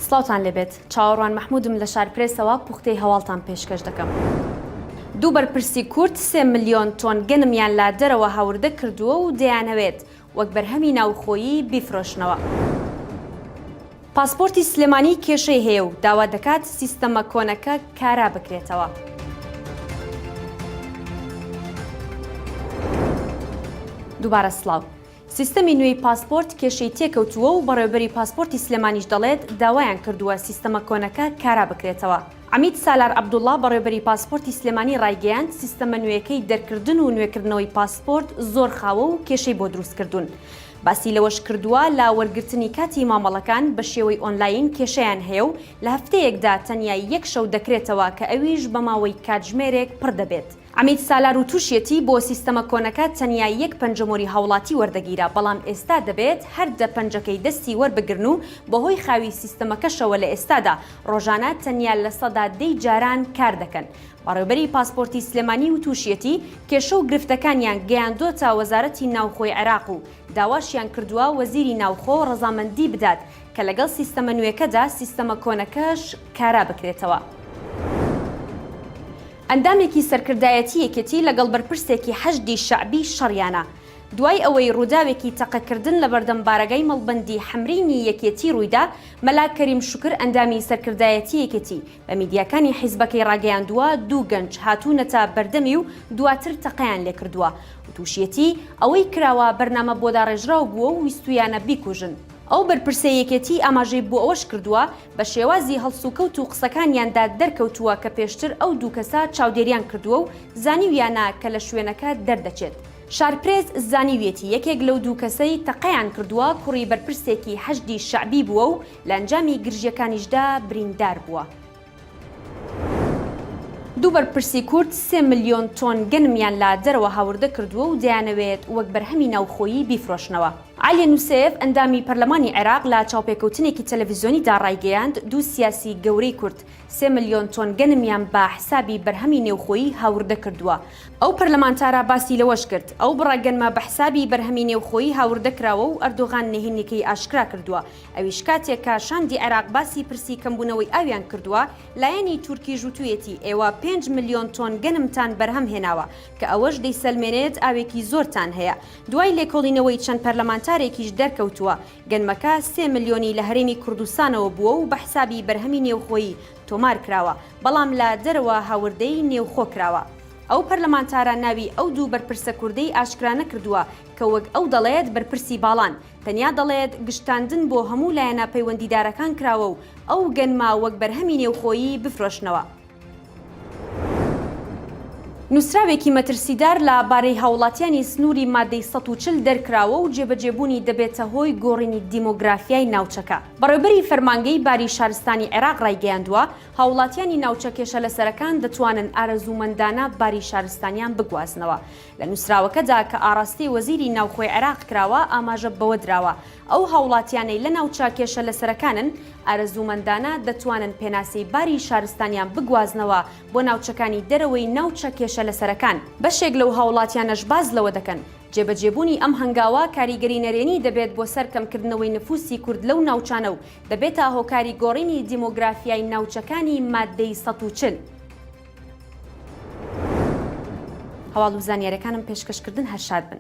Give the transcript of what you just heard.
سڵاوتان لێبێت چاوەڕوان مەحمودم لە شارپرێسەوە پوختەی هەواڵتان پێشکەش دەکەم. دوو بەرپرسی کورد سێ ملیۆن تۆن گەنمیان لە دەرەوە هاوردە کردووە و دەیانەوێت وەک بەرهەمی ناوخۆیی بیفرۆشنەوە. پاسپۆرتی سلێمانی کێشەی هەیە و داوا دەکات سیستەمە کۆنەکە کارا بکرێتەوە. دووبارە سڵاو. سیستەمی نوێی پاسپۆرت کێشەی تێکەوتووە و بەڕێوەبەری پاسپۆرتی سلێمانیش دەڵێت، داوایان کردووە سیستەمە کۆنەکە کارا بکرێتەوە. عەمید سالار عەبدوڵا بەڕێوەبەری پاسپۆرتی سلێمانی ڕایگەیاند، سیستەمە نوێیەکەی دەرکردن و نوێکردنەوەی پاسپۆرت زۆر خاوە و کێشەی بۆ دروستکردوون. باسی لەوەشکردووە، لە وەرگرتنی کاتی مامەڵەکان بە شێوەی ئۆنلاین کێشەیان هەیە و لە هەفتەیەکدا تەنیا یەک شەو دەکرێتەوە کە ئەویش بە ماوەی کاتژمێرێک پڕ دەبێت. عەمید سالار وتوشیەتی، بۆ سیستەمە کۆنەکە تەنیا یەک پەنجەمۆری هاوڵاتی وەردەگیرا، بەڵام ئێستا دەبێت هەر دە پەنجەکەی دەستی وەربگرن و بەهۆی خاوی سیستەمەکەشەوە لە ئێستادا ڕۆژانە تەنیا 10% ی جاران کار دەکەن. بەڕێوبەری پاسپۆرتی سلێمانی وتوشیەتی، کێشە و گرفتەکانیان گەیاندۆتە وەزارەتی ناوخۆی عێراق و داواشیان کردووە وەزیری ناوخۆ ڕەزامەندی بدات کە لەگەڵ سیستەمە نوێکەدا سیستەمە کۆنەکەش کارا بکرێتەوە. ئەندامێکی سەرکردایەتی یەکێتی لەگەڵ بەرپرسێکی حەشدی شەعبی شەڕیانە. دوای ئەوەی ڕووداوێکی تەقەکردن لەبەردەم بارەگای مەڵبەندی حەمرینی یەکێتی ڕوویدا، مەلا کەریم شوکر ئەندامی سەرکردایەتی یەکێتی بە میدیاکانی حیزبەکەی ڕاگەیاندووە دوو گەنج هاتوونەتە بەردەمی و دواتر تەقەیان لێکردووە. وتوشیەتی، ئەوەی کراوە بەرنامە بۆداڕێژراو بووە و ویستوویانە بیکوژن. ئەو بەرپرسەی یەکێتی ئاماژەی بۆ ئەوەش کردووە، بە شێوازی هەڵسوکەوت و قسەکانیاندا دەرکەوتووە کە پێشتر ئەو دوو کەسە چاودێریان کردووە و زانیویانە کە لە شوێنەکە دەردەچێت. شارپرێس زانیویەتی یەکێک لەو دوو کەسەی تەقەیان کردووە کوڕی بەرپرسێکی حەشدی شەعبی بووە و لە ئەنجامی گرژییەکانیشدا بریندار بووە. دوو بەرپرسی کورد سێ ملیۆن تۆن گەنمیان لە دەرەوە هاوردە کردووە و دەیانەوێت وەک بەرهەمی ناوخۆیی بیفرۆشنەوە. عەلی نوسێف، ئەندامی پەرلەمانی عێراق لە چاوپێکەوتنێکی تەلەڤیزیۆنیدا ڕایگەیاند، دوو سیاسی گەورەی کورد سێ ملیۆن تۆن گەنمیان بە حسابی بەرهەمی نێوخۆیی هاوردە کردووە. ئەو پەرلەمانتارە باسی لەوەش کرد، ئەو بڕە گەنمە بە حسابی بەرهەمی نێوخۆیی هاوردە کراوە و ئەردۆغان نهێنیەکەی ئاشکرا کردووە، ئەویش کاتێک کە شاندی عێراق باسی پرسی کەمبوونەوەی ئاویان کردووە، لایەنی تورکیش وتویەتی ئێوە پێنج ملیۆن تۆن گەنمتان بەرهەم هێناوە، کە ئەوەش دەیسەلمێنێت ئاوێکی زۆرتان هەیە. دوای لێکۆڵینەوەی چەند پەرلەمانتارێکیش دەرکەوتووە، گەنمەکە سێ ملیۆنی لە هەرێمی کوردستانەوە بووە و بە حسابی بەرهەمی نێوخۆیی تۆمار کراوە، بەڵام لە دەرەوە هاوردەی نێوخۆ کراوە. ئەو پەرلەمانتارە ناوی ئەو دوو بەرپرسە کوردەی ئاشکرا نەکردووە کە وەک ئەو دەڵێت بەرپرسی باڵان، تەنیا دەڵێت گشتاندن بۆ هەموو لایەنە پەیوەندیدارەکان کراوە و ئەو گەنمە وەک بەرهەمی نێوخۆیی بفرۆشنەوە. نووسراوێکی مەترسیدار لە بارەی هاوڵاتیانی سنووری مادەی 140 دەرکراوە و جێبەجێبوونی دەبێتە هۆی گۆڕینی دیمۆگرافیای ناوچەکە. بەڕێوبەری فەرمانگەی باری شارستانی عێراق ڕایگەیاندووە، هاوڵاتیانی ناوچە کێشەلەسەرەکان دەتوانن ئارەزوومەندانە باری شارستانیان بگوازنەوە. لە نووسراوەکەدا کە ئاڕاستەی وەزیری ناوخۆی عێراق کراوە، ئاماژە بەوە دراوە، ئەو هاوڵاتیانەی لە ناوچە کێشە لەسەرەکانن، ئارەزوومەندانە دەتوانن پێناسەی باری شارستانیان بگوازنەوە بۆ ناوچەکانی دەرەوەی ناوچە کێشە لەسەرەکان. بەشێک لەو هاوڵاتیانەش باس لەوە دەکەن، جێبەجێبوونی ئەم هەنگاوە کاریگەری نەرێنی دەبێت بۆ سەر کەمکردنەوەی نفوسی کورد لەو ناوچانە و دەبێتە هۆکاری گۆڕینی دیمۆگرافیای ناوچەکانی ماددەی 140. هەواڵ و زانیاریەکانم پێشکەش کردن هەر شاد بن.